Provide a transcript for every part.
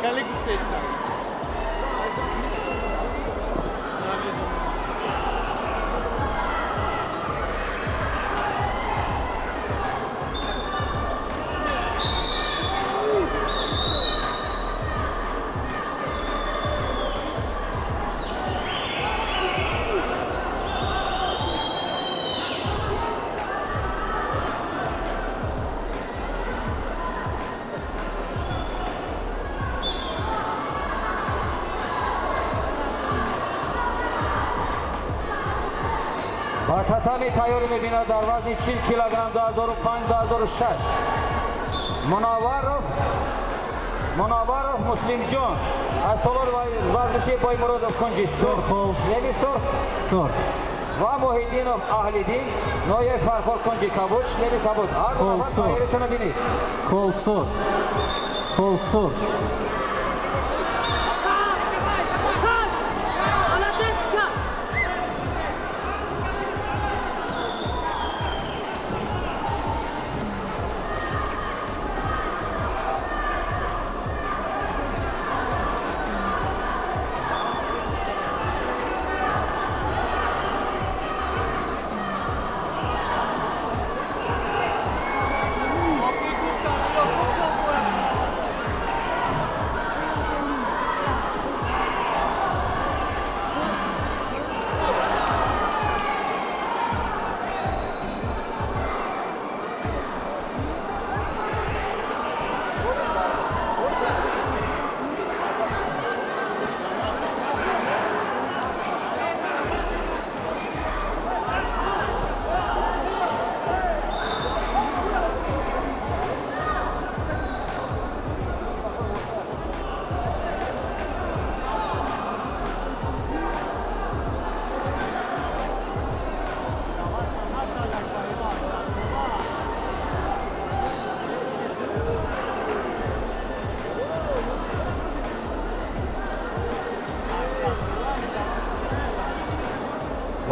Хеле гуфтестам. Ба татами тайёрӣ мебинад дар вазни 40 килограмм 2005, 2006 Мунавваров, Мунавваров Муслимҷон аз толори варзиши Боймуродов, кунҷи сурх, шлеми сурх. Сурх. Ва Муҳиддинов Аҳлиддин, ноҳияи Фархор, кунҷи кабуд, шлеми кабуд. Ҳар ду нафар тайёритонро бинед. Хол сурх. Хол сурх.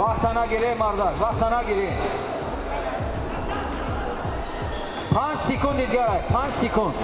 Вақта нагире, мардак, вақта нагире. 5 секунд дигарай, 5 секунд.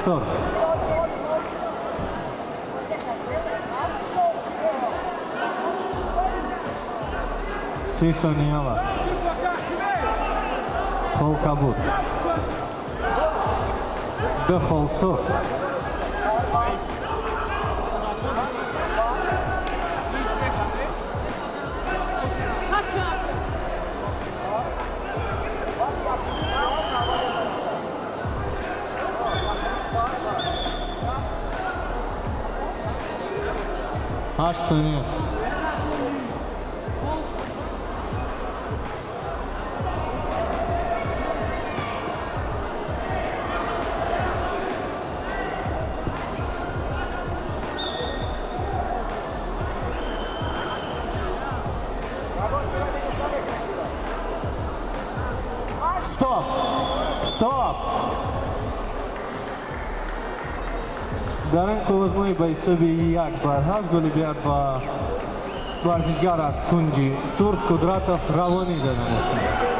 Сурх. 30 сония вақт. Хол кабуд. Ду хол сурх. 8 сония. Стоп! Стоп! Дар ин қуввазмои ба ҳисоби 1-8 ғолибият ба варзишгар аз кунҷи сурх Кудратов равонӣ дода мешавад.